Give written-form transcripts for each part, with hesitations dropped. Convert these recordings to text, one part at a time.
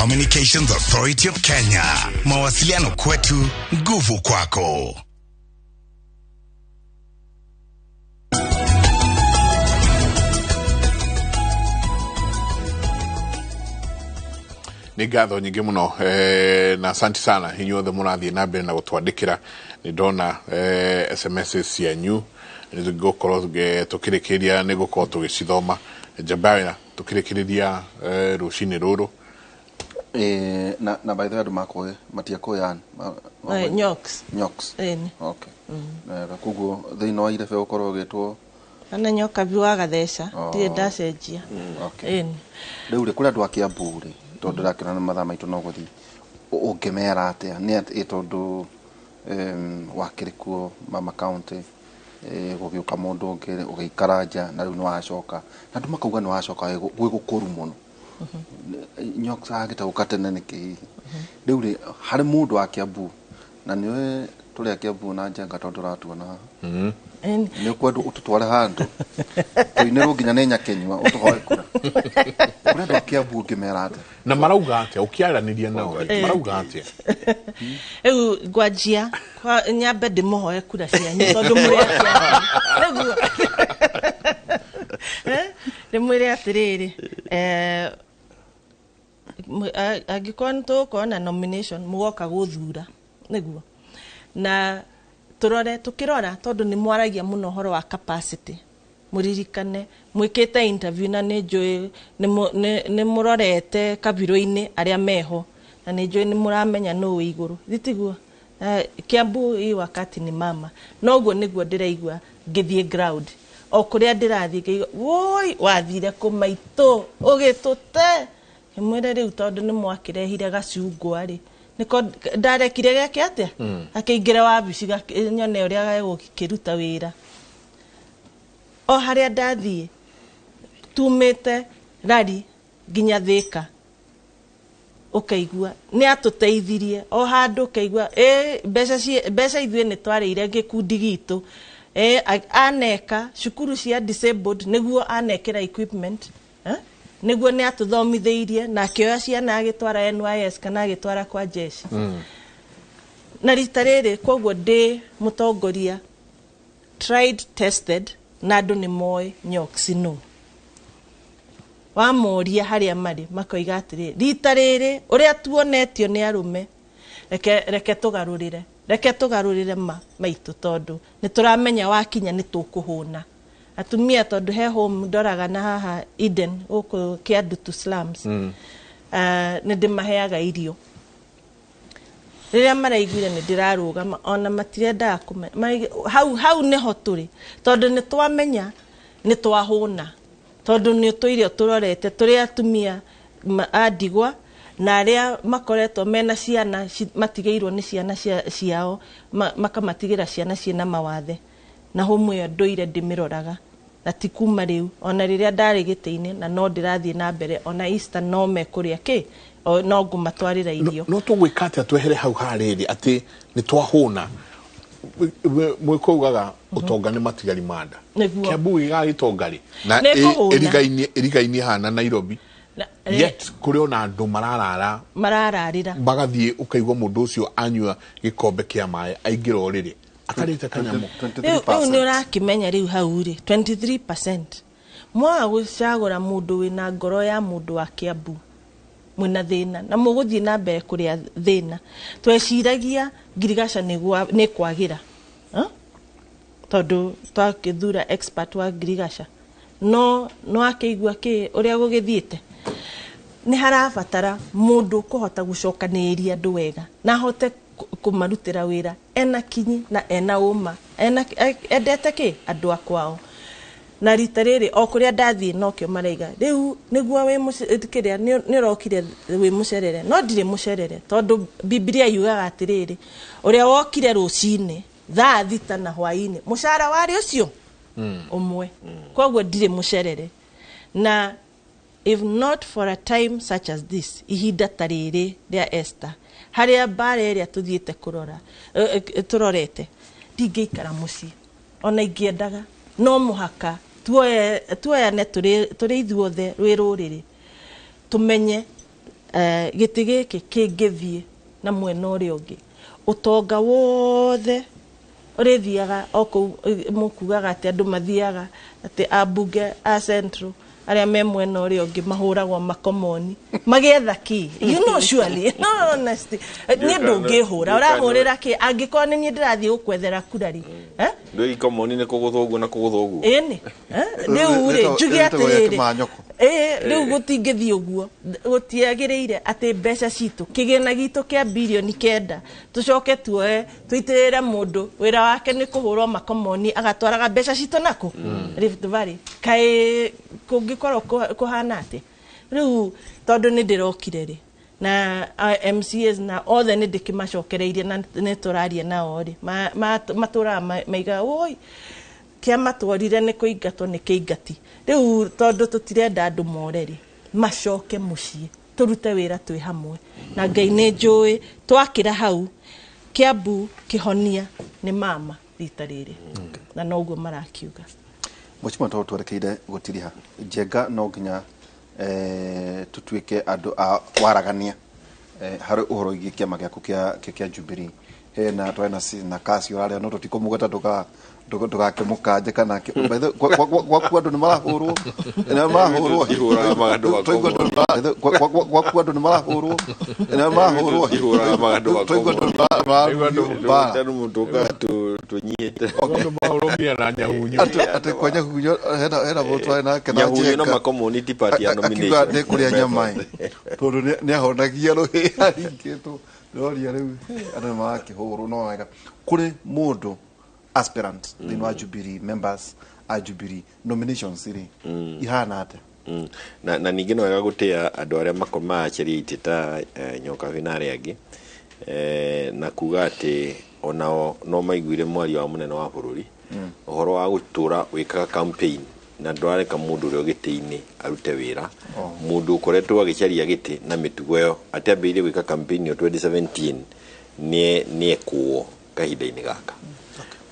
Communications Authority of Kenya. Mawasiliano kwetu, nguvu kwako. Nĩ ngatho nyingĩ mũno na asanti sana inyuothe mũrathiĩ na mbere na gũtwandĩkĩra. Nĩ ndona SMS cianyu, nĩ gũkorwo tũkĩrĩkĩria nĩ gũkorwo tũgĩcithoma njambaya tũkĩrĩkĩrĩria rũcinĩ rũrũ. Na by the way, andũ makũĩ matiekũĩ. Nyox. Nyox. Ĩni. Okay. Koguo thĩinĩ wa irebe ũkorwo ũgĩtwo Ana Nyokabi wa Gatheca. Oh. Ndirĩ ndacenjia. Okay. Ĩni. Rĩu rĩ, kũrĩ andũ a Kiambu rĩ, tondũ ndĩrakĩona nĩ mathaa maitũ no gũthiĩ, ũngĩmera atĩa nĩ atĩ tondũ wakĩrĩ kuo mama county, gũgĩũka mũndũ ũngĩ, ũgĩikara nja, na rĩu nĩ wacoka, na andũ makauga nĩ wacoka gwĩ gũkũru mũno. Nyox agĩte tene nĩkĩ hihi? Rĩu rĩ, harĩ mũndũ wa Kiambu, na nĩwe tũrĩ a Kiambu na Njenga, tondũ ũratuona haha, Ĩni. Nĩ ũkwenda ũtũtware handũ tũinĩrwo nginya nĩ Nyakenyua, ũtũhoe kura? Kũrĩ andũ a Kiambu ũngĩmera atĩa? Na marauga atĩa ũkĩaranĩria nao rĩ, marauga atĩa? Rĩu ngwanjia nyambe ndĩmũhoe kura cianyu, tondũ mũrĩ a Kiambu. Nĩguo. Ndĩmwĩre atĩrĩrĩ, angĩkorwo nĩ tũgũkorwo na nomination, mũgoka gũthura nĩguo na tũrore, tũkĩrora, tondũ nĩ mwaragia mũno ũhoro wa capacity. Mũririkane mwĩkĩte interview, na nĩ njũĩ nĩ mũrorete kabirũ-inĩ arĩa meho, na nĩ njũĩ nĩ mũramenya nũ wĩ igũrũ, thitiguo? Kiambu hii wakati ni mama. Noguo nĩguo ndĩraigua ngĩthiĩ ground, o kũrĩa ndĩrathiĩ ngĩigua, woi, wathire kũ maitũ ũgĩtũte? Ngĩmwĩre rĩu tondũ nĩ mwakĩrehire gacungwa rĩ, nĩko ndarekire geke atĩa, akĩingĩra wabici, nyone ũrĩa gegũkĩruta wĩra. O harĩa ndathiĩ, tumĩte rari nginya Thĩka, ũkaigua nĩ atũteithirie o handũ, ũkaigua ĩ mbeca mbeca ithuĩ nĩ twarĩire gĩkundi gitũ. Aneka cukuru cia disabled, nĩguo anekĩra equipment, eh? Nĩguo nĩ atũthomithĩirie na akĩoya ciana agĩtwara NYS kana agĩtwara kwa jeshi. Na rita rĩrĩ koguo ndĩ mũtongoria tried, tested, na andũ nĩ moĩ Nyox no wamoria harĩa marĩ, makoiga atĩrĩ, rita rĩrĩ ũrĩa tuonetio nĩ arũme, reke tũgarũrĩre, reke tũgarũrĩre ma maitũ, tondũ nĩ tũramenya wakinya nĩ tũkũhũna atumia, tondũ he home ndoraga na haha Eden gũkũ Kĩandutu slums. Nĩ ndĩmaheaga irio. Rĩrĩa maraiguire nĩ ndĩrarũgama, ona matirendaga kũmenya. Hau hau nĩho tũrĩ, tondũ nĩ twamenya nĩ twahũna, tondũ nĩ ũtũire tũrorete tũrĩ atumia a ndigwa na arĩa makoretwo mena ciana matigĩirwo nĩ ciana ciao, makamatigĩra ciana ciĩna mawathe. Na home ĩyo ndũire ndĩmĩroraga, na ti kuma rĩu, ona rĩrĩa ndarĩ gĩtĩ-inĩ, na no ndĩrathiĩ na mbere. Ona Easter no mekũrĩa kĩ, no ngũmatwarĩra irio. No tũgwĩka atĩa twehere hau harĩrĩ atĩ nĩ twahũna? Mwĩko ugaga ũtonga nĩ matigari ma nda. Nĩguo. Kiambu gĩgagĩtonga rĩ na Nĩ kũhũna. ĩrigainie hana Nairobi? Yet kũrĩ ona andũ mararara. Marararĩra. Magathiĩ, ũkaigua mũndũ ũcio anyua gĩkombe kĩa maĩ, aingĩra ũrĩrĩ atarĩte kanyamũ. Rĩu nĩ ũrakĩmenya rĩu hau rĩ 23% mwaga gũcagũra mũndũ wĩna ngoro ya mũndũ wa Kiambu, mwĩna thĩna na mũgũthiĩ na mbere kũrĩa thĩna. Tweciragia ngirigaca nĩ kwagĩra? Huh? Tondũ twakĩthura expert wa ngirigaca, no akĩigua kĩ ũrĩa gũgĩthiĩte, nĩ harabatara mũndũ kũhota gũcokanĩrĩria andũ wega na ahote kũmarutĩra wĩra ena kinyi na ena ũma, ena endete kĩ andũ a kwao. Na rita rĩrĩ o kũrĩa ndathiĩ nokĩo maraiga rĩu, nĩguo wĩ kĩrĩa nĩ ũrokire wĩ mũcerere, no ndirĩ mũcerere, tondũ Bibilia yugaga atĩrĩrĩ, ũrĩa wokire rũcinĩ thaa 6 na hwainĩ, mũcara warĩ ũcio ũmwe. Koguo ndirĩ mũcerere, na if not for a time such as this, ihinda ta rĩrĩ rĩa Esther, harĩa mbara ĩrĩa tũthiĩte kũrora, tũrorete, ndingĩikara mũciĩ ona ingĩendaga. No mũhaka tuoyane tũrĩ ithuothe rwĩ rũrĩrĩ, tũmenye. Gĩtĩ gĩkĩ kĩngĩthiĩ na mwena ũrĩa ũngĩ, ũtonga wothe ũrĩthiaga o kũu. Mũkugaga atĩ andũ mathiaga atĩ ambunge a Central arĩa me mwena ũrĩa ũngĩ mahũragwo makomoni magĩetha kĩ? Surely, no, honestly, niĩ ndũngĩhũra, ũrahũrĩra kĩ angĩkorwo nĩ niĩ ndĩrathiĩ gũkwethera kura rĩ, eh? Ndå ikomoni nä kå gå thwo guo na kå gå thwo guo. Ĩni. Rĩu rĩ, njuge Rĩtagwo atĩrĩrĩ, kĩmanyoko. Ĩĩ, rĩu gũtingĩthiĩ ũguo, gũtiagĩrĩire atĩ mbeca citũ, kĩgĩna gitũ kĩa 9 birioni tũcoke tuoe tũitĩrĩre mũndũ wĩra wake nĩ kũhũrwo makomoni agatwaraga mbeca citũ nakũ Rift Valley. Kaĩ kũngĩkorwo kũhana atĩa rĩu? Tondũ nĩ ndĩrokire rĩ na MCAs na othe nĩ ndĩkĩmacokereirie na nĩ tũraria nao rĩ, matũraga maigaga woi kĩama tworire nĩ kũingatwo nĩ kĩingati. Rĩu tondũ tũtirenda andũ more rĩ, macoke mũciĩ, tũrute wĩra twĩ hamwe na Ngai nĩ njũĩ twakĩra hau Kiambu kĩhonia nĩ mama rita rĩrĩ, na noguo marakiuga. Mheshimiwa, tondũ twerekeire gũtiriha njenga, no nginya tutuĩke andũ a waragania harĩ ũhoro wĩgiĩ kĩama gĩaku kĩa Jubilee. Hena twarĩ na na kasi ũrarĩa, no tũtikũmũgweta ndũgakĩmũkanje kana by the way, gwaku andũ nĩ marahũrwo, nĩ marahũrwo. Ihũraga magandũ. Twaigua andũ by the way, gwaku andũ nĩ marahũrwo, nĩ marahũrwo. Ihũraga magandũ. Twaigua andũ nĩ marahũrwo mbara. Tũka tũnyihĩte. Andũ mahũrũmia na nyahunyu. Atĩ kwa nyahunyo hena mũndũ twarĩ nake na Nyahunyo na Njenga. makomoni ti party ya Akiuga nomination. nĩ kũrĩa nyama ĩ, tondũ nĩ ahonagia rũhĩ aringĩtwo. Ndĩroria rĩu, andũ nĩ marakĩhũrwo? No wega kũrĩ mũndũ aspirant thĩinĩ wa Jubilee, members a Jubilee, nominations rĩ ihana atĩa? Na ningĩ no wega gũtĩa andũ arĩa maracaria itĩ ta Nyokabi na arĩa angĩ, na kuga atĩ onao no maiguire mwario wa mũnene wa bũrũri ũhoro wa gũtũra wĩkaga campaign na ndũrareka mũndũ ũrĩa gĩtĩ-inĩ arute wĩra. Mũndũ ũkoretwo agĩcaria gĩtĩ na mĩtugo ĩyo atĩambĩrĩirie gwĩka campaign ĩyo 2017 nĩ ekũo kahinda-inĩ gaka,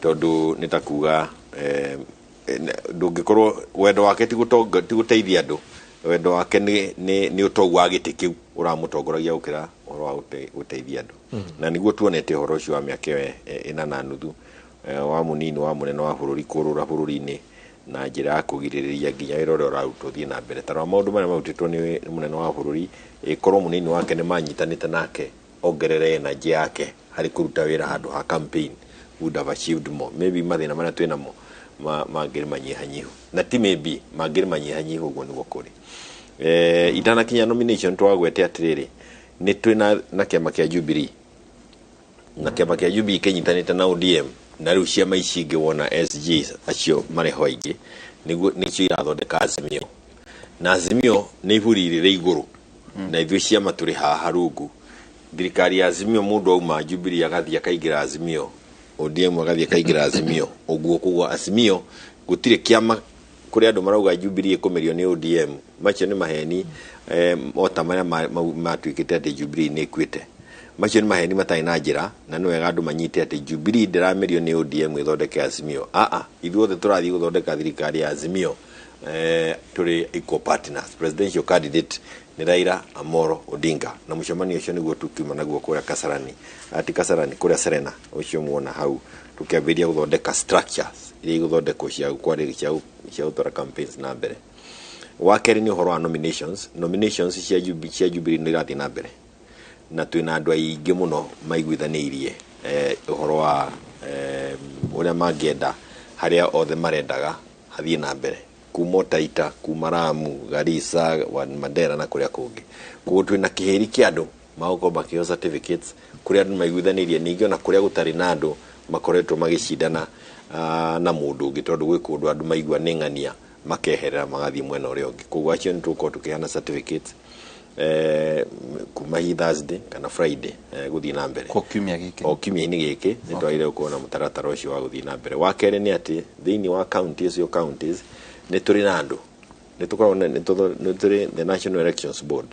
tondũ nĩ ta kuga ndũngĩkorwo wendo wake ti ti gũteithia andũ, wendo wake nĩ ũtou wa gĩtĩ kĩu ũramũtongoragia gũkĩra ũhoro wa gũteithia andũ. Na nĩguo tuonete ũhoro ũcio wa mĩaka ĩyo 4.5 wa mũnini wa mũnene wa bũrũri kũrũra bũrũri-inĩ na njĩra ya kũgirĩrĩria nginya wĩra ũrĩa ũrarutwo ũthiĩ na mbere. Tarora maũndũ marĩa marutĩtwo nĩ mũnene wa bũrũri, ĩkorwo mũnini wake nĩ manyitanĩte nake ongerere energy yake harĩ kũruta wĩra handũ ha campaign, would have achieved more. Maybe mathĩna marĩa twĩ namo mangĩrĩ manyihanyihu, na ti maybe, mangĩrĩ manyihanyihu. Ũguo nĩguo kũrĩ. Itanakinya nomination, twagwete atĩrĩrĩ, nĩ twĩ na kĩama kĩa Jubilee, na kĩama kĩa Jubilee kĩnyitanĩte na ODM, na rĩu ciama ici ingĩ wona SG acio marĩ ho aingĩ, nĩguo nĩcio irathondeka Azimio, na Azimio nĩ iburi rĩrĩ igũrũ na ithuĩ ciama tũrĩ haha rungu. Thirikari ya Azimio, mũndũ auma Jubilee agathiĩ akaingĩra Azimio, ODM agathiĩ akaingĩra Azimio, ũguo koguo Azimio gũtirĩ kĩama. Kũrĩ andũ marauga Jubilee ĩkũmerio nĩ ODM, macio nĩ maheni, o ta marĩa matuĩkĩte atĩ Jubilee nĩ ĩkuĩte. Macio nĩ maheni matarĩ na njĩra, na nĩ wega andũ manyite atĩ Jubilee ndĩramerio nĩ ODM ĩthondeke Azimio. Aa, ithuothe tũrathiĩ gũthondeka thirikari ya Azimio, tũrĩ equal partners. Presidential candidate nĩ Raila Amolo Odinga, na mũcemanio ũcio nĩguo tukiuma naguo kũrĩa Kasarani, ati Kasarani, kũrĩa Serena ũcio muona hau, tũkĩambĩrĩria gũthondeka structures iria igũthondekwo cia kwarĩria cia gũtwara campaigns na mbere. Wa kerĩ nĩ ũhoro wa nominations. Nominations cia Jubilee nĩ irathiĩ na mbere, na twĩna andũ aingĩ mũno maiguithanĩirie ũhoro wa ũrĩa mangĩenda harĩa othe marendaga hathiĩ na mbere, kuma Taita, kuma Lamu, Garissa, Mandera na kũrĩa kũngĩ. Koguo twĩna kĩhĩri kĩa andũ magũkorwo makĩheo certificates kũrĩa andũ maiguithanĩirie, ningĩ ona kũrĩa gũtarĩ na andũ makoretwo magĩcindana na mũndũ ũngĩ, tondũ gwĩ kũndũ andũ maigua nĩ ng'ania makeherera magathiĩ mwena ũrĩa ũngĩ. Koguo acio nĩ tũgũkorwo tũkĩheana certificates kuma hi Thursday kana Friday gũthiĩ na mbere. Ko kiumia gĩkĩ? O kiumia-inĩ gĩkĩ nĩ twagĩrĩire gũkorwo na mũtaratara ũcio wa gũthiĩ na mbere. Wa kerĩ nĩ atĩ thĩinĩ wa county icio, counties nĩ tũrĩ na andũ, nĩ tũkoragwo nĩ tũrĩ the National Elections Board,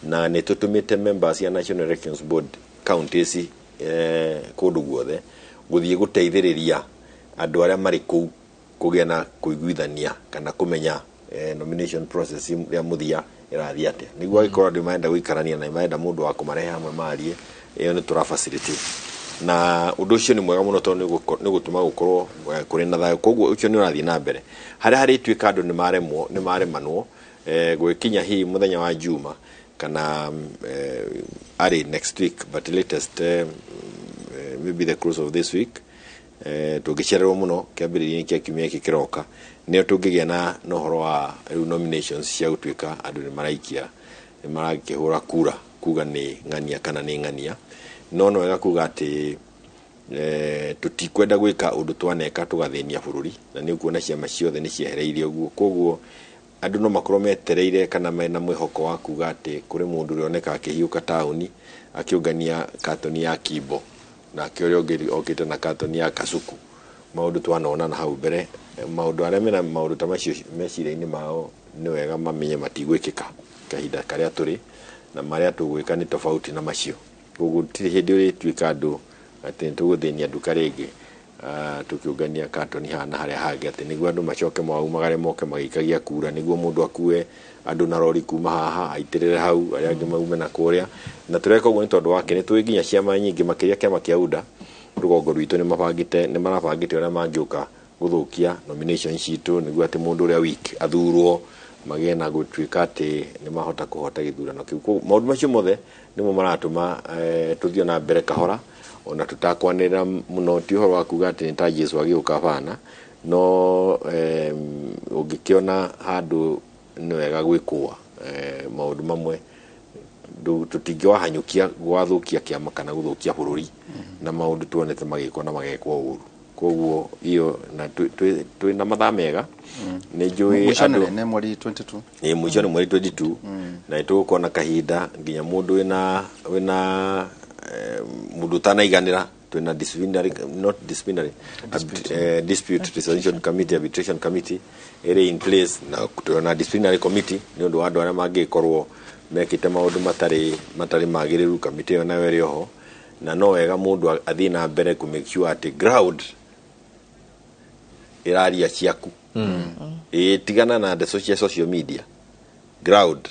na nĩ tũtũmĩte members ya National Elections Board counties kũndũ guothe gũthiĩ gũteithĩrĩria andũ arĩa marĩ kũu kũgĩa na kũiguithania kana kũmenya nomination process ya mũthia. ĩrathiĩ atĩa, nĩguo angĩkorwo andũ marenda gũikarania na marenda mũndũ wa kũmarehe hamwe marie, ĩyo nĩ tũra facilitate. Na ũndũ ũcio nĩ mwega mũno tondũ nĩ gũtũma gũkorwo kũrĩ na thayũ. Koguo ũcio nĩ ũrathiĩ na mbere. Harĩa harĩtuĩka andũ nĩ maremwo, nĩ maremanwo, gwĩkinya hihi mũthenya wa Juma kana early next week, but latest maybe the close of this week, tũngĩcererwo mũno kĩambĩrĩria-inĩ kĩa kiumia gĩkĩ kĩroka, nĩo tũngĩgĩa na ũhoro wa rĩu nominations cia gũtuĩka andũ nĩ maraikia, nĩ marakĩhũra kura kuga nĩ ng'ania kana nĩ ng'ania. No no wega kuga atĩ tũtikwenda gwĩka ũndũ twaneka tũgathĩnia bũrũri, na nĩ ũkuona ciama ciothe nĩ ciehereirie ũguo. Koguo andũ no makorwo metereire kana mena mwĩhoko wa kuga atĩ kũrĩ mũndũ ũrĩoneka akĩhiũka taũni akĩũngania katoni ya Kimbo, nake ũrĩa ũngĩ okĩte na katoni ya Kasuku. Maũndũ twanona na hau mbere, maũndũ arĩa mena maũndũ ta macio meciria-inĩ mao nĩ wega mamenye matigwĩkĩka kahinda karĩa tũrĩ, na marĩa tũgwĩka nĩ tofauti na macio. Koguo gũtirĩ hĩndĩ ũrĩtuĩka andũ atĩ nĩ tũgũthĩnia nduka rĩngĩ, tũkĩũngania katoni haha na harĩa hangĩ, atĩ nĩguo andũ macoke maumagare moke magĩikagia kura, nĩguo mũndũ akue andũ na rori kuma haha aitĩrĩre hau, arĩa angĩ maume na kũrĩa. Na tũreka ũguo nĩ tondũ wake nĩ tũĩ nginya ciama nyingĩ makĩria kĩama kĩa UDA rũgongo rwitũ nĩ marabangĩte ũrĩa mangĩũka gũthũkia nomination citũ, nĩguo atĩ mũndũ ũrĩa weak athurwo, magĩe na gũtuĩka atĩ nĩ mahota kũhota gĩthurano kĩu. Koguo maũndũ macio mothe nĩmo maratũma tũthiĩ na mbere kahora, ona tũtakwanĩrĩra mũno. Ti ũhoro wa kuga atĩ nĩ ta Jesu agĩũka, bana, no ũngĩkĩona handũ nĩ wega gwĩkũa maũndũ mamwe, tũtingĩwahanyũkia gwathũkia kĩama kana gũthũkia bũrũri na maũndũ tuonete magĩkwo na magekwo ũru. Koguo iyo na twĩ na mathaa mega, nĩ njũĩ Mũico andũ nĩ nĩ mweri 22. Ĩ, mũico nĩ mweri 22, na nĩtũgũkorwo na kahinda nginya mũndũ wĩna mũndũ ũtanaiganĩra, twĩna disciplinary, not disciplinary, dispute resolution committee, arbitration committee ĩrĩ in place, na twĩna disciplinary committee nĩ ũndũ wa andũ arĩa mangĩkorwo mekĩte maũndũ matarĩ magĩrĩru. Kamĩtĩ ĩyo nayo ĩrĩ oho, na no wega mũndũ athiĩ na mbere kũ make sure atĩ ground ĩraria ciaku. Ĩ, tigana na ndeto cia social media, ground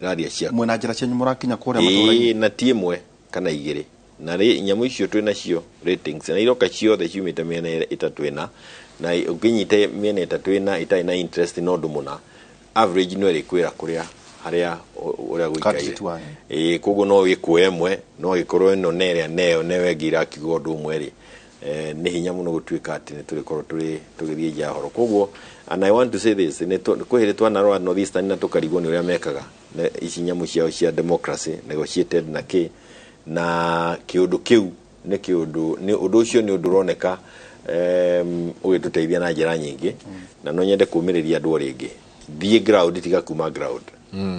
ĩraria ciaku. Mwĩna njĩra cianyu mũrakinya kũrĩa matũũra-inĩ? Ĩĩ, na ti ĩmwe kana igĩrĩ, na rĩ nyamũ icio twĩ nacio ratings na iroka ciothe ciumĩte mĩena ĩtatũ ĩna, na ũngĩnyita mĩena ĩtatũ ĩna ĩtarĩ na interest na ũndũ mũna, average no ĩrĩkwĩra kũrĩa harĩa ũrĩa gũikaire. Candidate wanyu. Ĩĩ, koguo no wĩkũe ĩmwe, no ĩkorwo ĩno na ĩrĩa neyo neyo ĩngĩ irakiuga ũndũ ũmwe rĩ, nĩ hinya mũno gũtuĩka atĩ nĩ tũrĩkorwo tũrĩ tũgĩthiĩ nja ya ũhoro. Koguo, and I want to say this, nĩ kwĩ hĩndĩ twanarora North Eastern na tũkarigwo nĩ ũrĩa mekaga na ici nyamũ ciao cia democracy negotiated na kĩ na kĩũndũ kĩu, nĩ kĩũndũ nĩ ũndũ ũcio nĩ ũndũ ũroneka ũgĩtũteithia na njĩra nyingĩ. Na no nyende kũmĩrĩria andũ o rĩngĩ, thiĩ ground, tiga kuma ground,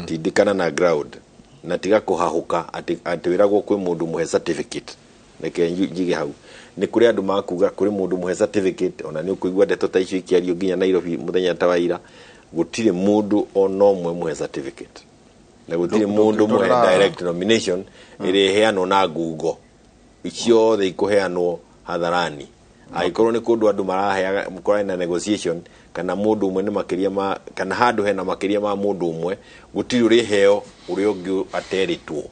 tindĩkana na ground, na tiga kũhahũka atĩ wĩragwo kwĩ mũndũ mũhe certificate. Reke njige hau, nĩ kũrĩ andũ makuga kũrĩ mũndũ mũhe certificate, ona nĩ ũkũigua ndeto ta icio ikĩario nginya Nairobi mũthenya ta wa ira. Gũtirĩ mũndũ ona ũmwe mũhe certificate, na gũtirĩ mũndũ mũhe direct nomination ĩrĩa ĩheanwo na ngungo. Ciothe ikũheanwo hadharani. Angĩkorwo nĩ kũndũ andũ maraheaga kũrarĩ na negotiation kana mũndũ ũmwe nĩ makĩria ma kana handũ hena makĩria ma mũndũ ũmwe, gũtirĩ ũrĩheo ũrĩa ũngĩ aterĩtwo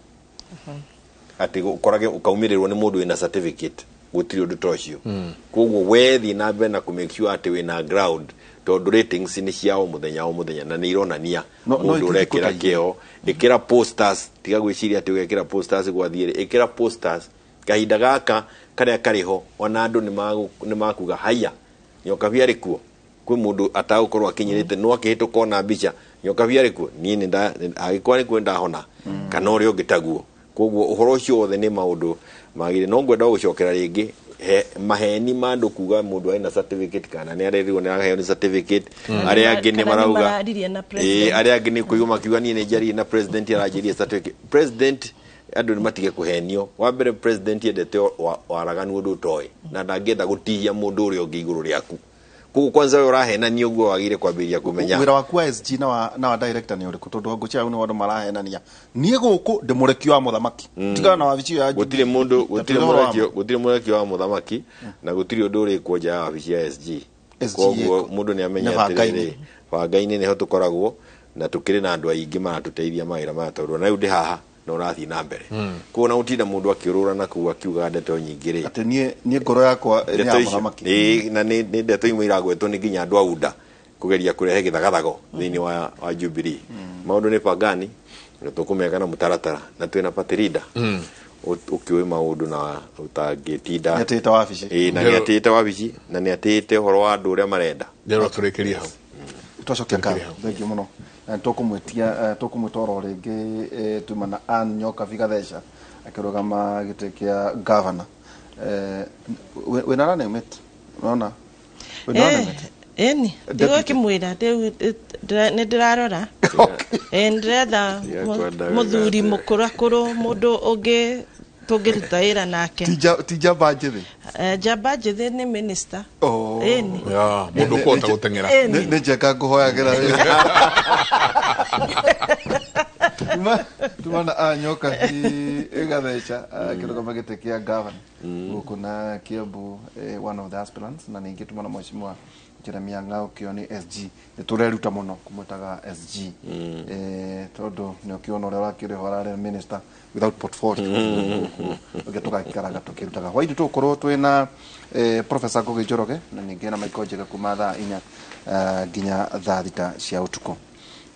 atĩ ũkorage ũkaumĩrĩrwo nĩ mũndũ wĩna certificate. Gũtirĩ ũndũ ta ũcio. Koguo we thiĩ na mbere na kũ make sure atĩ wĩna ground, tondũ ratings nĩ cia o mũthenya o mũthenya na nĩ ironania No mũndũ ithiĩ ũrekĩra kũteithia. kĩo. Ĩkĩra posters, tiga gwĩciria atĩ ũgekĩra posters gwathiĩ rĩ, ĩkĩra posters kahinda gaka karĩa karĩ ho, ona andũ nĩ makuga haya Nyokabi arĩ kuo. Kwĩ mũndũ atagũkorwo akinyĩrĩte no akĩhĩtũka ona mbica, Nyokabi arĩ kuo, niĩ nĩ angĩkorwo nĩ kuo nĩndahona kana ũrĩa ũngĩ taguo. Koguo ũhoro ũcio wothe nĩ maũndũ magĩrĩire. No ngwenda gũcokera rĩngĩ he maheni ma andũ kuga mũndũ arĩ na certificate kana nĩ arerirwo nĩ araheo nĩ certificate, arĩa angĩ nĩ Kana nĩ marauga mararirie na president. Arĩa angĩ nĩ kũigua makiuga niĩ nĩ njaririe na president, aranjĩrie certificate. President, andũ nĩ matige kũhenio. Wa mbere, president endete waraganu, ũndũ ũtoĩ, na ndangĩenda gũtihia mũndũ ũrĩa ũngĩ igũrũ rĩaku. Koguo kwanza we ũrahenania ũguo wagĩrĩire kwambĩrĩria kũmenya Wĩra waku wa SG na wa director nĩ ũrĩkũ? Tondũ ngũcia hau nĩ andũ marahenania, niĩ gũkũ ndĩ mũrekio wa mũthamaki, tigana na wabici ĩyo ya Gũtirĩ mũndũ, gũtirĩ Tũrĩ ũhoro wa mũrekio, gũtirĩ mũrekio wa mũthamaki, na gũtirĩ ũndũ ũrĩkwo nja ya wabici ya SG. SG Koguo ĩko. mũndũ nĩ amenya Nĩ banga-inĩ. atĩrĩrĩ, banga-inĩ nĩho tũkoragwo. Na tũkĩrĩ na andũ aingĩ maratũteithia mawĩra maya tondũ ona rĩu ndĩ haha na ũrathiĩ na mbere. Koguo na gũtinda mũndũ akĩũrũra na kũu akiuga ndeto nyingĩ rĩ. Atĩ niĩ ngoro yakwa nĩ ya Ndeto icio mũthamaki. Ĩĩ, na nĩ ndeto imwe iragwetwo nĩ nginya andũ a UDA kũgeria kũrehe gĩthagathago thĩinĩ wa Jubilee. Maũndũ nĩ pangani na tũkũmeka na mũtaratara na twĩna party leader ũkĩũĩ maũndũ na ũtangĩtinda. Nĩatĩĩte wabici. Ĩĩ, na nĩatĩĩte wabici na nĩatĩĩte ũhoro wa andũ ũrĩa marenda. Njerwo tũrĩkĩrie hau. Twacokia ngatho, thengiũ mũno, na nĩtũkũmwĩtia tũkũmwĩta oro rĩngĩ. Tuma na Ann Nyokabi Gatheca akĩrũgama gĩtĩ kĩa governor. Wĩna running mate, unaona wĩna running mate? Ĩni, ndigũkĩmwĩra rĩu, nĩ ndĩrarora. Ĩ, ndĩretha Ndiakwenda mũthuri wĩra. mũkũrakũrũ, mũndũ ũngĩ tũngĩruta wĩra nake. Ti njamba njĩthĩ? Njamba njĩthĩ nĩ minister. Oh. Ĩni. Ya, mũndũ ũkũhota gũteng'era. Ĩni. Nĩ njeka ngũhoyagĩra wĩra. Tuma na Ann Nyokabi Gatheca akĩrũgama gĩtĩ kĩa governor gũkũ na Kiambu, one of the aspirants, na ningĩ tuma na mheshimiwa Jeremia Ng'au Kĩoni SG. Nĩ tũreruta mũno kũmwĩtaga SG, tondũ nĩ ũkĩona ũrĩa ũrakĩrĩho ararĩ minister without portfolio. Ũngĩ tũgaikaraga tũkĩrutaga hwainĩ tũgũkorwo twĩna Professor Ngugi Njoroge na ningĩ na Michael Njega kuma thaa 4 nginya thaa 6 cia ũtukũ.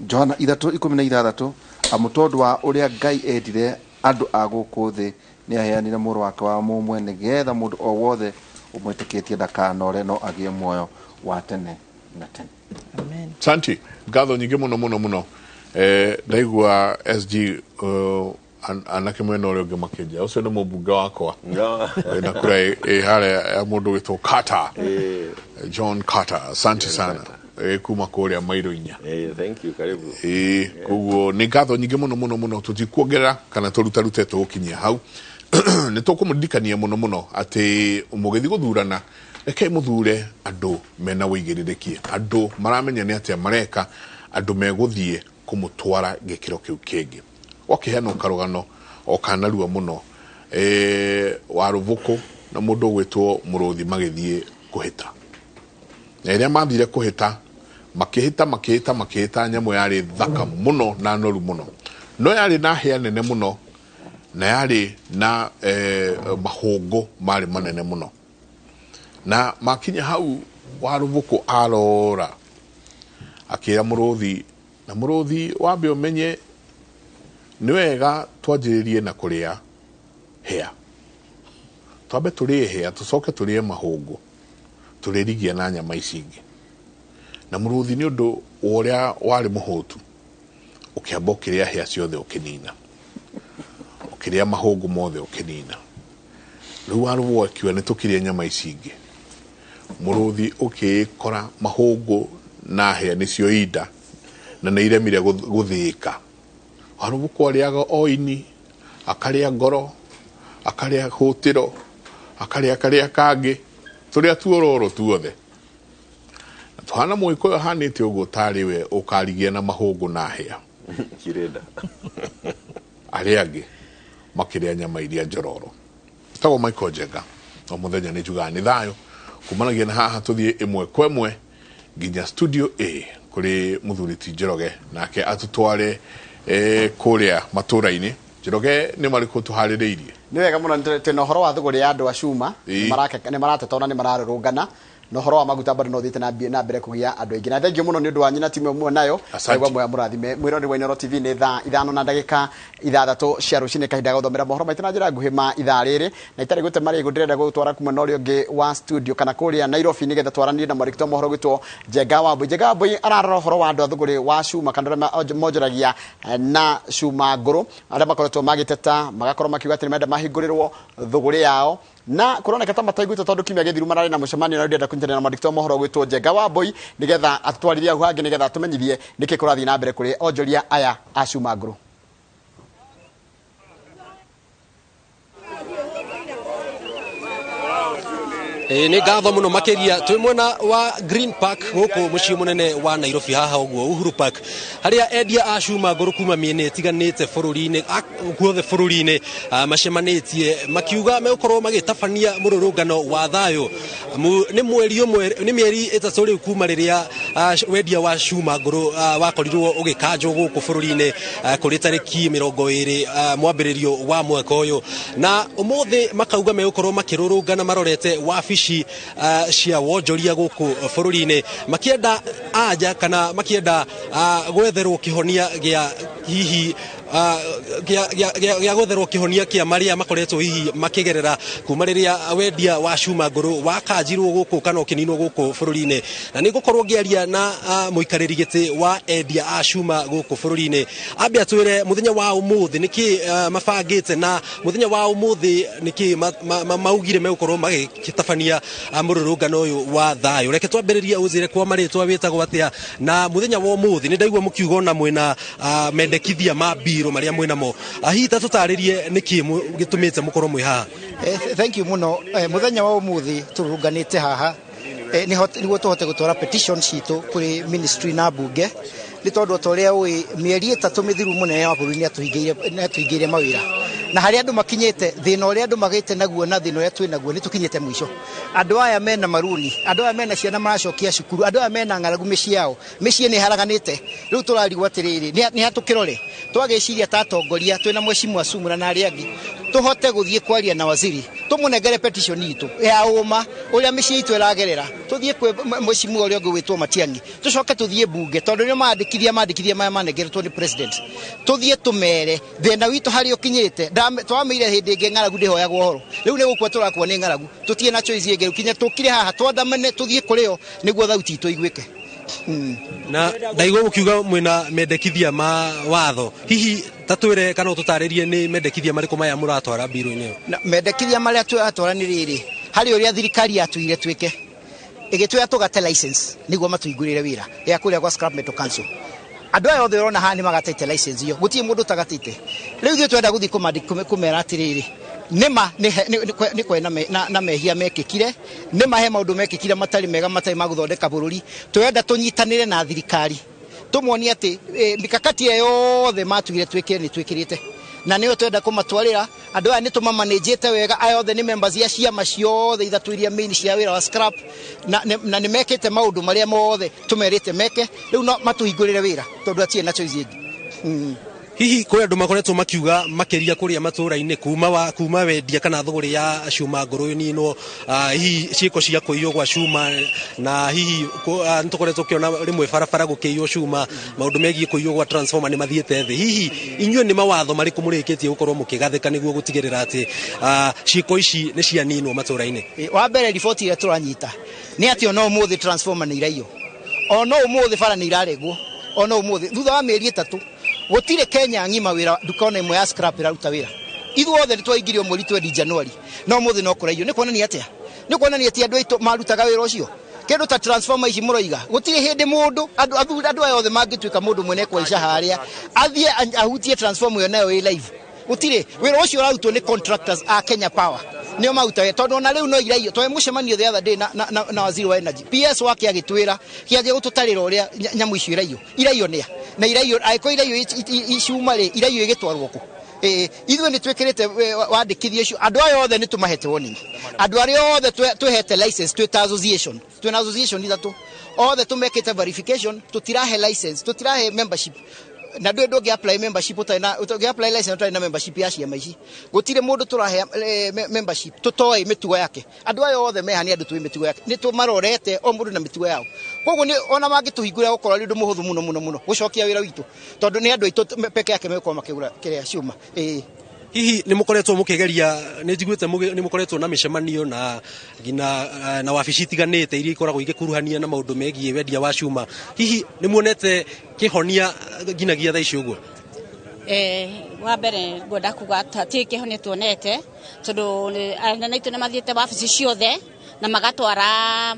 Johana 3:16, amu tondũ wa ũrĩa Ngai endire andũ a gũkũ thĩ, nĩ aheanire mũrũ wake wa mũmwe, nĩgetha mũndũ o wothe ũmwĩtĩkĩtie ndakanore no agĩe muoyo wa tene na tene. Amen. Santi, ngatho nyingĩ mũno mũno mũno. Ndaigua SG, anake mwena ũrĩa ũngĩ makĩnja ũcio nĩ mũmbunge wakwa na kura ĩ harĩa ya mũndũ wĩtwo Carter, John Carter. Asante sana, kuma kũrĩa mairo 4. Thank you, karibu. Ĩĩ, koguo nĩ ngatho nyingĩ mũno mũno mũno, tũtikuongerera kana tũrutarute, tũgũkinyia hau. Nĩ tũkũmũririkania mũno mũno atĩ mũgĩthiĩ gũthurana, rekei mũthure andũ mena ũigĩrĩrĩki, andũ maramenya nĩ atĩa mareka, andũ megũthiĩ kũmũtwara gĩkĩro kĩu kĩngĩ. Gwakĩheanwo karũgano o kanarua mũno, wa rũbũkũ na mũndũ ũgwĩtwo mũrũthi magĩthiĩ kũhĩta, na rĩrĩa mathire kũhĩta, makĩhĩta makĩhĩta makĩhĩta nyamũ yarĩ thaka mũno na noru mũno, no yarĩ na hĩa nene mũno na yarĩ na mahũngũ marĩ manene mũno. Na makinya hau, wa rũbũkũ arora akĩra mũrũthi, na mũrũthi, wambe ũmenye nĩ wega twanjĩrĩrie na kũrĩa hĩa, twambe tũrĩe hĩa, tũcoke tũrĩe mahũngũ, tũrĩrigia na nyama ici ingĩ. Na mũrũthi, nĩ ũndũ wa ũrĩa warĩ mũhũtu, ũkĩamba ũkĩrĩa hĩa ciothe ũkĩnina, ũkĩrĩa mahũngũ mothe ũkĩnina. Rĩu warũbũ akiuga nĩ tũkĩrĩe nyama ici ingĩ. Mũrũthi ũkĩkora mahũngũ na hĩa nĩcio inda na nĩ iremire gũthĩĩka. Warũbũkũ arĩaga o ini, akarĩa ngoro, akarĩa hũtĩro, akarĩa karĩa kangĩ, tũrĩa tuororo tuothe, na tũhana mũgĩkũyũ ahanĩte ũguo tarĩ we ũkarigia na mahũngũ na hĩa. Kirenda. Arĩa angĩ makĩrĩa nyama iria njororo. Tagwo Michael Njenga, o mũthenya nĩ njugaga nĩ thayũ kumanagia na haha, tũthiĩ ĩmwe kwa ĩmwe nginya studio A kũrĩ mũthuri ti Njoroge, nake atũtware kũrĩa matũra-inĩ. Njoroge, nĩ marĩkũ tũharĩrĩirie? Nĩ wega mũno. Twĩna ũhoro wa thũgũrĩ ya andũ a cuma. Nĩ marateta ona nĩ mararũrũngana, na ũhoro wa maguta bado no ũthiĩte na mbere kũgia andũ aingĩ. Na thengiũ mũno nĩ ũndũ wanyu na timu ĩmwe nayo. Asante. Ngai wa mũrathime. Mwĩrori wa Inooro TV, nĩ thaa 5:06 cia rũcinĩ, kahinda ga gũthomera mohoro maitũ na njĩra nguhĩ ma ithaa rĩrĩ. Na itarĩ gũte marĩgũ, ndĩrenda gũgũtwara kuma na ũrĩa ũngĩ wa studio kana kũrĩa Nairobi, nĩgetha twaranĩrie na mwandĩki wa mohoro gwĩtwo Njenga Wambui. Njenga Wambui ararora ũhoro wa andũ a thũgũrĩ wa cuma kana arĩa monjoragia na cuma ngũrũ, arĩa makoretwo magĩteta, magakorwo makiuga atĩ nĩ marenda mahingũrĩrwo thũgũrĩ yao, na kũroneka ta mataiguĩte tondũ kiumia gĩthiru mararĩ na mũcemanio. Na ndĩrenda kũnyitanĩra na mwandĩki wa mohoro gwĩtwo Njenga Wambui nĩgetha atũtwarithie hau hangĩ, nĩgetha atũmenyithie nĩkĩ kũrathiĩ na mbere kũrĩ onjoria aya a cuma ngũrũ. Ĩĩ, nĩ ngatho mũno makĩria. Twĩ mwena wa Green Park gũkũ mũciĩ mũnene wa Nairobi, haha ũguo Uhuru Park, harĩa endia a cuma ngũrũ kuma mĩena ĩtiganĩte bũrũri-inĩ, guothe bũrũri-inĩ, macemanĩtie makiuga megũkorwo magĩtabania mũrũrũngano wa thayũ. Nĩ mweri ũmwe, nĩ mĩeri 3 rĩu kuma rĩrĩa wendia wa cuma ngũrũ wakorirwo ũgĩkanjwo gũkũ bũrũri-inĩ, kũrĩ tarĩki 20 mwambĩrĩrio wa mwaka ũyũ, na ũmũthĩ makauga megũkorwo makĩrũrũngana marorete wabici cia wonjoria gũkũ bũrũri-inĩ, makĩenda anja kana makĩenda gwetherwo kĩhonia gĩa hihi gĩa gwetherwo kĩhonia kĩa marĩa makoretwo hihi makĩgerera kuma rĩrĩa wendia wa cuma ngũrũ wakanjirwo gũkũ kana ũkĩninwo gũkũ bũrũri-inĩ. Na nĩ ngũkorwo ngĩaria na mũikarĩri gĩtĩ wa endia a cuma gũkũ bũrũri-inĩ, ambe atwĩre mũthenya wa ũmũthĩ nĩkĩ mabangĩte, na mũthenya wa ũmũthĩ nĩkĩ maugire megũkorwo magĩtabania mũrũrũngano ũyũ wa thayũ. Reke twambĩrĩrie, ũnjĩre kwa marĩtwa wĩtagwo atĩa, na mũthenya wa ũmũthĩ nĩ ndaigua mũkiuga ona mwĩna mendekithia ma mbirũ marĩa mwĩnamo. Hihi ta tũtarĩrie nĩkĩ gĩtũmĩte mũkorwo mwĩ haha. Thank you mũno. Mũthenya wa ũmũthĩ tũrũrũnganĩte haha nĩguo tũhote gũtwara petition citũ kũrĩ ministry na mbunge, nĩ tondũ o ta ũrĩa ũĩ, mĩeri 3 mĩthiru mũnene wa bũrũri nĩ atũhingĩire mawĩra, na harĩa andũ makinyĩte, thĩna ũrĩa andũ magĩte naguo na thĩna ũrĩa twĩ naguo, nĩ tũkinyĩte mũico. Andũ aya mena maruni, andũ aya mena ciana maracokia cukuru, andũ aya mena ng'aragu mĩciĩ yao, mĩciĩ nĩ ĩharaganĩte. Rĩu tũrarigwo atĩrĩrĩ, nĩ hatũkĩrore twagĩciria ta atongoria twĩna mheshimiwa Sumura na arĩa angĩ, tũhote gũthiĩ kwaria na waziri, tũmũnengere petition itũ ya ũma ũrĩa mĩciĩ itũ ĩragerera, tũthiĩ kwĩ mheshimiwa ũrĩa ũngĩ wĩtwo Matiang'i, tũcoke tũthiĩ mbunge, tondũ nĩo mandĩkithia maya manengeretwo nĩ president, tũthiĩ tũmere thĩna witũ harĩa ũkinyĩte. Twamĩire hĩndĩ ĩngĩ ng'aragu ndĩhoyagwo ũhoro, rĩu nĩ gũkua tũrakua nĩ ng'aragu, tũtirĩ na choice ĩngĩ. Rĩu kinya tũkire haha twandamane tũthiĩ kũrĩ o nĩguo thauti itũ iguĩke. Na ndaigua mũkiuga mwĩna mendekithia ma watho, hihi ta twĩre kana ũtũtarĩrie nĩ mendekithia marĩkũ maya mũratwara mbirũ-inĩ ĩyo? Na mendekithia marĩa tũratwara nĩ rĩrĩ: harĩ ũrĩa thirikari yatwĩire twĩke, ĩgĩtwĩra tũgate license nĩguo matũhingũrĩre wĩra ya kũrĩa gwa Scrap Metal Council. Andũ aya othe ũrona haha nĩ magatĩte license ĩyo, gũtirĩ mũndũ ũtagatĩte. Rĩu ithuĩ twenda gũthiĩ kũmera atĩrĩrĩ, nĩma nĩ kwena na mehia mekĩkire, nĩma he maũndũ mekĩkire matarĩ mega, matarĩ ma gũthondeka bũrũri. Twenda tũnyitanĩre na thirikari, tũmonie atĩ mikakati ĩyo yothe matugire twĩkĩre nĩ twĩkĩrĩte, na nĩyo twenda kũmatwarĩra. Andũ aya nĩ tũmamanĩnjĩte wega, aya othe nĩ members ya ciama ciothe ithatũ iria main cia wĩra wa scrap, na nĩ mekĩte maũndũ marĩa mothe tũmerĩte meke. Rĩu no matũhingũrĩre wĩra tondũ atirĩ na choice ĩngĩ. Hihi kwĩ andũ makoretwo makiuga makĩria kũrĩa matũra-inĩ kuma wendia kana thũgũrĩ ya cuma ngũrũ ĩninwo, hihi ciĩko cia kũiywo gwa cuma, na hihi nĩ tũkoretwo tũkĩona rĩmwe barabara gũkĩiywo cuma, maũndũ megiĩ kũiywo gwa transformer nĩ mathiĩte thĩ. Hihi inyuĩ nĩ mawatho marĩkũ mũrĩkĩtie gũkorwo mũkĩgathĩka nĩguo gũtigĩrĩra atĩ ciĩko ici nĩ cianinwo matũra-inĩ? Wa mbere, riboti ĩrĩa tũranyita nĩ atĩ ona ũmũthĩ transformer nĩ iraiywo, ona ũmũthĩ bara nĩ iraregwo, ona ũmũthĩ thutha wa mĩeri 3 gũtirĩ Kenya ng'ima wĩra nduka ona ĩmwe ya scrap ĩraruta wĩra. Ithuothe nĩ twaingĩrio mweri 20 January, no ũmũthĩ no kũraiywo. Nĩ kuonania atĩa? Nĩ kuonania ti andũ aitũ marutaga wĩra ũcio. Kĩndũ ta transformer ici mũroiga, gũtirĩ hĩndĩ mũndũ, andũ athuri, andũ aya othe mangĩtuĩka mũndũ mwene kwaica harĩa athiĩ ahutie transformer ĩyo nayo ĩ live, gũtirĩ. Wĩra ũcio ũrarutwo nĩ contractors a Kenya Power, nĩo maruta wĩra, tondũ ona rĩu no iraiyo. Twae mũcemanio the other day na waziri wa energy, PS wake agĩtwĩra kĩanjia gũtũtarĩra ũrĩa nyamũ icio iraiyo, iraiyo nĩa na iraiyo, angĩkorwo iraiyo icuma rĩ, iraiyo igĩtwarwo kũ? Ithuĩ nĩ twĩkĩrĩte wandĩkithia ũcio. Andũ aya othe nĩ tũmahete warning, andũ arĩa othe twĩhete license twĩ ta association, twĩna association ithatũ, othe tũmekĩte verification. Tũtirahe license, tũtirahe membership, na ndũĩ ndũngĩ apply membership ũtarĩ na, ũngĩ apply license ũtarĩ na membership ya ciama ici. Gũtirĩ mũndũ tũrahe membership tũtoĩ mĩtugo yake. Andũ aya othe meha nĩ andũ tũĩ mĩtugo yake, nĩ tũmarorete o mũndũ na mĩtugo yao. Koguo nĩ ona mangĩtũhingũra gũkorwo arĩ ũndũ mũhũthũ mũno mũno mũno gũcokia wĩra witũ, tondũ nĩ andũ aitũ peke yake megũkorwo makĩgũra kĩrĩa ciuma, ĩĩ. Hihi nĩ mũkoretwo mũkĩgeria, nĩ njiguĩte nĩ mũkoretwo na mĩcemanio na nginya na wabici itiganĩte iria ikoragwo igĩkuruhania na maũndũ megiĩ wendia wa cuma, hihi nĩ muonete kĩhonia nginyagia thaa ici ũguo? Wa mbere ngwenda kuga ti kĩhonia tuonete, tondũ anene aitũ nĩ mathiĩte wabici ciothe na magatwara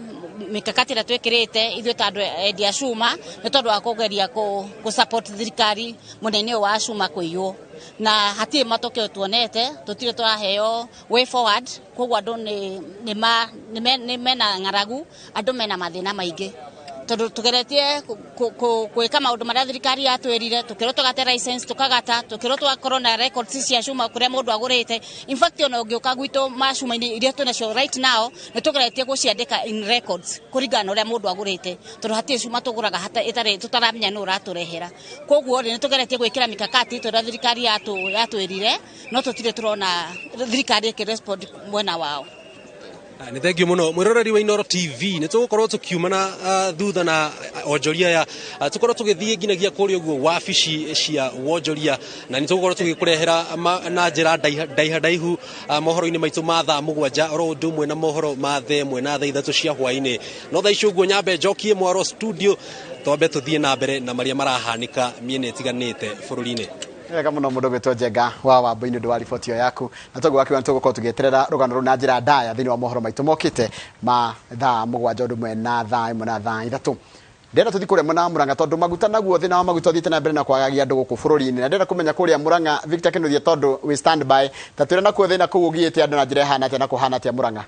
mikakati ĩrĩa twĩkĩrĩte ithuĩ ta andũ endia cuma, nĩ tondũ wa kũgeria kũ support thirikari mũnene ũyũ wa cuma kũiywo. Na hatirĩ matokeo tuonete, tũtirĩ tũraheo way forward. Koguo andũ nĩ mena ng'aragu, andũ mena mathĩna maingĩ tondũ tugeretie gwĩka maũndũ marĩa thirikari yatwĩrire, tũkĩrwo tũgate license tũkagata, tũkĩrwo tũgakorwo na records cia cuma kũrĩa mũndũ agũrĩte. In fact, ona ũngĩũka gwitũ macuma-inĩ iria twĩnacio right now, nĩ tũgeretie gũciandĩka in records kũringana na ũrĩa mũndũ agũrĩte, tondũ hatirĩ cuma tũgũraga ĩtarĩ tũtaramenya nũ ũratũrehera. Koguo rĩ, nĩ tũgeretie gwĩkĩra mikakati tũrĩa thirikari yatwĩrire, no tũtirĩ tũrona thirikari ĩkĩrespond mwena wao. Nĩ thengiũ mũno mwĩroreri wa Inooro TV, nĩ tũgũkorwo tũkiumana thutha na onjoria aya, tũkorwo tũgĩthiĩ nginyagia kũrĩa ũguo wabici cia wonjoria, na nĩ tũgũkorwo tũgĩkũrehera na njĩra ndaiha ndaihu mohoro-inĩ maitũ ma thaa 7 oro ũndũ ũmwe na mohoro ma thaa 1 na thaa 3 cia hwaĩ-inĩ. No thaa ici ũguo nyambe njokie mwaro studio, twambe tũthiĩ na mbere na marĩa marahanĩka mĩena ĩtiganĩte bũrũri-inĩ. Wega mũno mũndũ gwĩtwo Njenga wa Wambui nĩ ũndũ wa riboti ĩyo yaku, na toguo wakiuga nĩ tũgũkorwo tũgĩeterera rũgano rũu na njĩra ndaya thĩinĩ wa mohoro maitũ mokĩte ma thaa 7 ũndũ ũmwe na thaa 1 na thaa 3. Ndĩrenda tũthiĩ kũrĩa mwena wa Murang'a, tondũ maguta naguo thĩna wa maguta ũthiĩte na mbere na kwagagia andũ gũkũ bũrũri-inĩ, na ndĩrenda kũmenya kũrĩa Murang'a Victor Kinuthia, tondũ we stand by, ta twĩre nakuo thĩna kũu ũgiĩte andũ na njĩra ĩhana atĩa na kũhana atĩa Murang'a.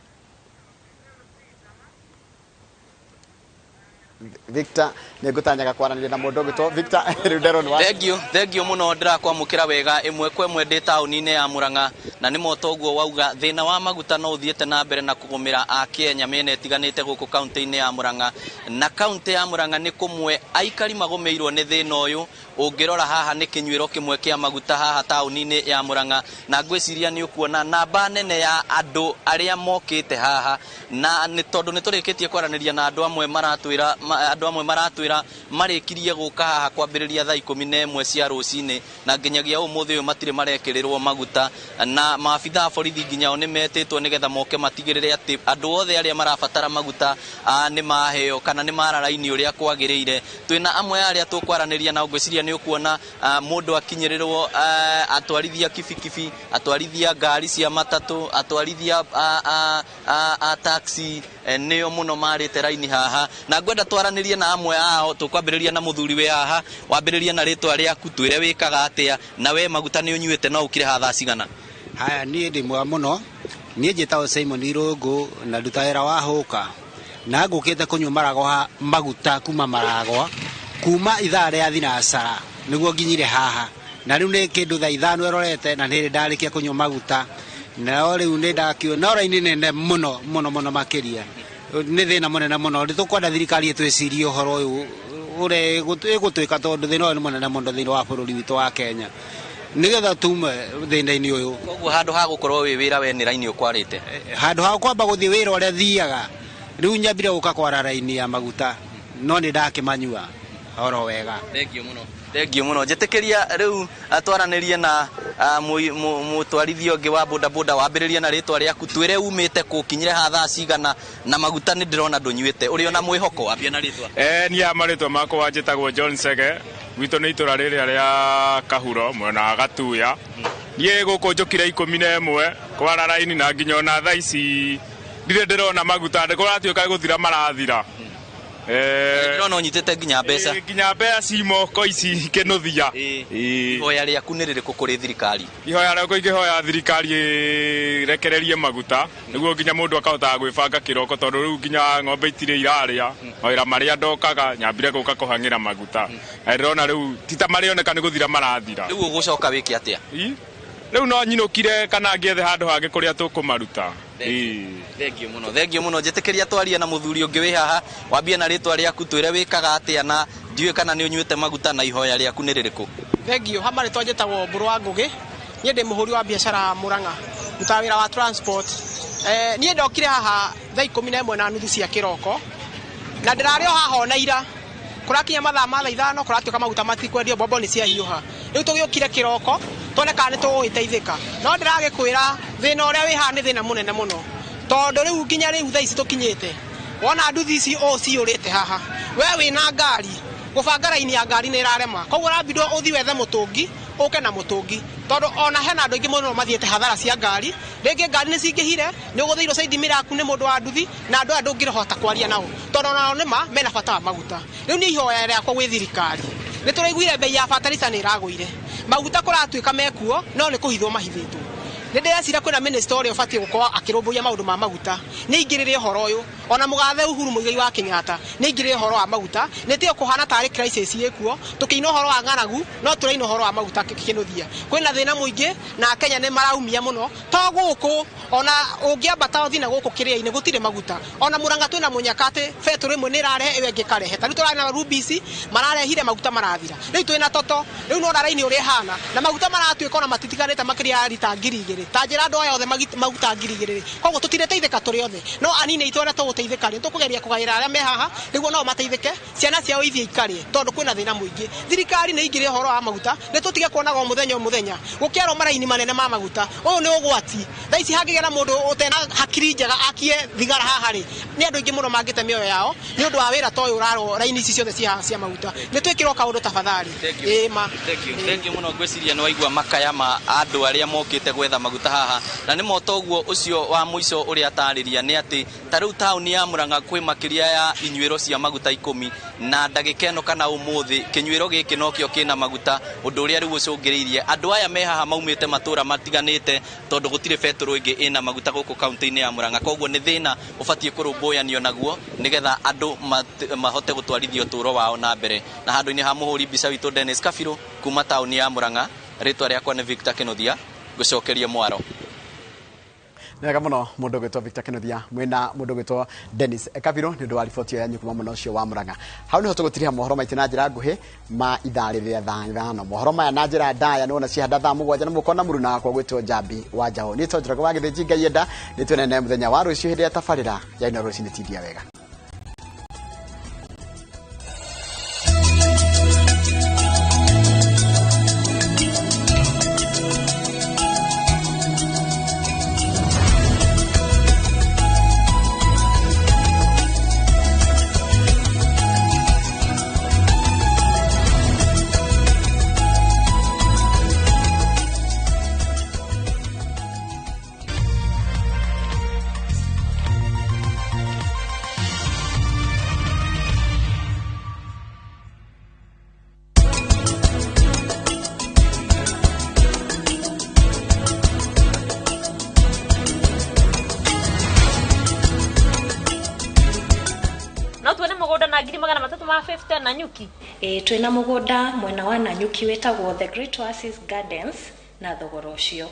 Victor, nĩ ngũtanyaga kwaranĩria na mũndũ ũgwĩtwo Victor rĩu nderwo nĩ wa Thengiũ, thengiũ mũno, ndĩrakwamũkĩra wega ĩmwe kwa ĩmwe ndĩ taũni-inĩ ya Murang'a, na nĩ moto ũguo wauga thĩna wa maguta no ũthiĩte na mbere na kũgũmĩra Akenya mĩena ĩtiganĩte gũkũ kaunti-inĩ ya Murang'a. Na kaunti ya Murang'a nĩ kũmwe aikari magũmĩirwo nĩ thĩna ũyũ. Ũngĩrora haha nĩ kĩnyuĩro kĩmwe kĩa maguta haha taũni-inĩ ya Murang'a, na ngwĩciria nĩ ũkuona namba nene ya andũ arĩa mokĩte haha, na nĩ tondũ nĩ tũrĩkĩtie kwaranĩria na andũ amwe maratwĩra andũ amwe maratwĩra marĩkirie gũka haha kwambĩrĩria thaa 11 cia rũcinĩ, na nginyagia ũmũthĩ ũyũ matirĩ marekĩrĩrwo maguta, na maabitha a borithi nginya o nĩ metĩtwo nĩgetha moke matigĩrĩre atĩ andũ othe arĩa marabatara maguta nĩ maheo kana nĩ mara raini ũrĩa kwagĩrĩire. Twĩna amwe arĩa tũkwaranĩria nao, ngwĩciria nĩ ũkuona mũndũ akinyĩrĩrwo, atwarithia kibikibi, atwarithia ngari cia matatũ, atwarithia a taxi, nĩo mũno marĩte raini haha, na ngwenda twaranĩrie na amwe ao. Tũkwambĩrĩria na mũthuri wĩ haha, wambĩrĩrie na rĩtwa rĩaku, twĩre wĩkaga atĩa, na we maguta nĩ ũnyuĩte no ũkire haha thaa cigana? Haya, niĩ ndĩ mwega mũno. Niĩ njĩtagwo Simon Irũngũ na nduta wĩra wa hũka, na ngũkĩte kũnyua maragwa maguta kuma Maragwa kuma ithaa rĩa thinacara nĩguo nginyire haha, na rĩu nĩ kĩndũ thaa 5 ĩrorete, na nĩ ndarĩkia kũnyua maguta, no rĩu nĩ ndakio no raini nene mũno mũno mũno makĩria. Nĩ thĩna mũnene mũno, nĩ tũkwenda thirikari ĩtwĩcirie ũhoro ũyũ ũrĩa ĩgũtwĩka, tondũ thĩna ũyũ nĩ mũnene mũno thĩinĩ wa bũrũri witũ wa Kenya, nĩgetha tume thĩna-inĩ ũyũ. Koguo handũ ha gũkorwo wĩ wĩra we nĩ raini ũkwarĩte? Handũ ha kwamba gũthiĩ wĩra ũrĩa thiaga, rĩu nyambire gũka kwara raini ya maguta, no nĩ ndakĩmanyua oro wega. Thengiũ mũno, thengiũ mũno. Njĩtĩkĩria rĩu twaranĩrie na mũtwarithia ũngĩ wa bodaboda. Wambĩrĩrie na rĩtwa rĩaku, twĩre umĩte kũ, ũkinyire haha thaa cigana, na maguta nĩ ndĩrona ndũnyuĩte, ũrĩ ona mwĩhoko? Ambia na rĩtwa. Niĩ marĩtwa makwa njĩtagwo John Sege, gwitũ nĩ itũra rĩrĩa rĩa Kahuro mwena wa Gatuya. Niĩ gũkũ njũkire 11 kwara raini, na nginya ona thaa ici ndirĩ ndĩrona maguta, kũratuĩka gũthira marathira. Ndĩrona ũnyitĩte nginya mbeca. Nginya mbeca ci moko ici kĩnũthia. Ihoya rĩaku nĩ rĩrĩkũ kũrĩ thirikari? Ihoya rĩakwa ingĩhoya thirikari ĩrekererie maguta nĩguo nginya mũndũ akahotaga gwĩbanga kĩroko, tondũ rĩu nginya ng'ombe itirĩ irarĩa, mawĩra marĩa ndokaga nyambire gũka kũhang'ĩra maguta, na ndĩrona rĩu ti ta marĩoneka nĩ gũthira marathira. Rĩu ũgũcoka wĩke atĩa? Rĩu no nyinũkire kana ngĩethe handũ hangĩ kũrĩa tũkũmaruta. Thengiũ mũno, thengiũ mũno. Njĩtĩkĩria twarie na mũthuri ũngĩ wĩ haha, wambie na rĩtwa rĩaku, twĩre wĩkaga atĩa, na ndiũĩ kana nĩ ũnyuĩte maguta, na ihoya rĩaku nĩ rĩrĩkũ? Thengiũ. Ha marĩtwa njĩtagwo Mbũrũ wa Ngũgĩ, niĩ ndĩ mũhũri wa biacara Murang'a, ndutaga wĩra wa transport. Niĩ ndokire haha thaa 11:30 cia kĩroko, na ndĩrarĩ o haha ona ira. Kũrakinya mathaa ma thaa 5 kũratuĩka maguta matikwendio, mbombo nĩ ciahiũha. Rĩu tũgĩũkire kĩroko tuone kana nĩ tũgũgĩteithĩka, no ndĩragĩkwĩra thĩna ũrĩa wĩ haha nĩ thĩna mũnene mũno, tondũ rĩu nginya rĩu thaa ici tũkinyĩte, wona nduthi ici ũũ ciyũrĩte haha, we wĩna ngari, gũbanga raini ya ngari nĩ ĩrarema, koguo ũrambindwo ũthiĩ wethe mũtũngi, ũke na mũtũngi, tondũ ona hena andũ aingĩ mũno mathiĩte hathara cia ngari, rĩngĩ ngari nĩ cingĩhire, nĩ ũgũthĩirwo side mirror yaku nĩ mũndũ wa nduthi, na andũ aya ndũngĩhota kwaria nao, tondũ onao nĩma mena bata wa maguta. Rĩu nĩ ihoya rĩakwa gwĩ thirikari, nĩ tũraiguire bei ya bataraica nĩ ĩragũire, Maguta kũratuĩka mekuo no nĩ kũhithwo mahithĩtwo. Nĩ ndĩreciria kwĩna minister ũrĩa ũbatiĩ gũkorwo akĩrũmbũiya maũndũ ma maguta, nĩ aingĩrĩre ũhoro ũyũ. Ona mũgathe Uhuru Muigai wa Kenyatta nĩ aingĩrĩre ũhoro wa maguta. Nĩ tiga kũhana tarĩ crisis ĩkuo, tũkĩina ũhoro wa ng'aragu no tũraina ũhoro wa maguta kĩnũthia. Kwĩna thĩna mũingĩ na Akenya nĩ maraumia mũno, to gũkũ ona ũngĩambata ũthiĩ na gũkũ kĩrĩa-inĩ gũtirĩ maguta. Ona Murang'a twĩna mũnyaka atĩ betũrũ ĩmwe nĩ ĩrarehe ĩyo ĩngĩ ĩkarehe. Ta rĩu tũrarĩ na Rubis mararehire maguta marathira, rĩu twĩna Toto, rĩu no raini ũrĩa ĩhana na maguta maratuĩka ona matitiganĩte makĩria ya rita 2000. Ta njĩra andũ aya othe maguta 2000. Koguo tũtireteithĩka tũrĩ othe, no anini aitũ arĩa tũgũteithĩka rĩ, tũkũgeria kũgaĩra arĩa me haha nĩguo nao mateithĩke, ciana ciao ithiĩ ikarĩe, tondũ kwĩna thĩna mũingĩ. Thirikari nĩ ĩingĩre ũhoro wa maguta, nĩ tũtige kuonaga o mũthenya o mũthenya gũkĩarwo maraini manene ma maguta. Ũyũ nĩ ũgwati. Thaa ici hangĩgĩa na mũndũ ũtena hakiri njega akie thigara haha rĩ, nĩ andũ aingĩ mũno mangĩte mĩoyo yao nĩ ũndũ wa wĩra ta ũyũ ũrarwo raini ici ciothe cia haha cia maguta. Nĩ twĩkĩrwo kaũndũ tafadhali. Ĩĩ ma. Thank you. Thank you mũno. Ngwĩciria nĩ waigua makaya ma andũ arĩa mokĩte gwetha maguta haha, na nĩ moto ũguo ũcio wa mũico ũrĩa atarĩria nĩ atĩ ta rĩu taũni ya Murang'a kwĩ makĩria ya inyuĩro cia maguta 10 na ndagĩka ĩno kana ũmũthĩ kĩnyuĩro gĩkĩ nokĩo kĩna maguta, ũndũ ũrĩa rĩu ũcũngĩrĩirie andũ aya me haha maumĩte matũra matiganĩte tondũ gũtirĩ betũrũ ĩngĩ ĩna maguta gũkũ kaunti-inĩ ya Murang'a. Koguo nĩ thĩna ũbatiĩ kũrũmbũyanio naguo nĩgetha andũ mahote gũtwarithia ũtũũro wao na mbere. Na handũ-inĩ ha mũhũri mbica witũ Dennis Kabirũ kuma taũni ya Murang'a, rĩtwa rĩakwa nĩ Victor Kĩnuthia, ngũcokerie mwaro. Nĩ wega mũno mũndũ ũgwĩtwo Victor Kĩnuthia mwĩna mũndũ ũgwĩtwo Dennis Kabirũ nĩ ũndũ wa riboti ĩyo yanyu kuma mwena ũcio wa Murang'a. Hau nĩho tũgũtiriha mohoro maitũ na njĩra nguhĩ ma ithaa rĩrĩ rĩa thaa 5. Mohoro maya na njĩra ndaya nĩwona cihanda thaa 7 na mũkona mũruna wakwa ũgwĩtwo Njambi wa Njaũ. Niĩ to Njoroge wa Gĩthĩnji Ngai enda nĩ tuonane mũthenya wa rũciũ hĩndĩ ya tabarĩra ya Inooro Rũcinĩ tindia wega. No tuone mũgũnda na 350,000 na nyuki. Ĩĩ twĩna mũgũnda mwena wa Nanyuki wĩtagwo The Great Oasis Gardens na thogora ũcio.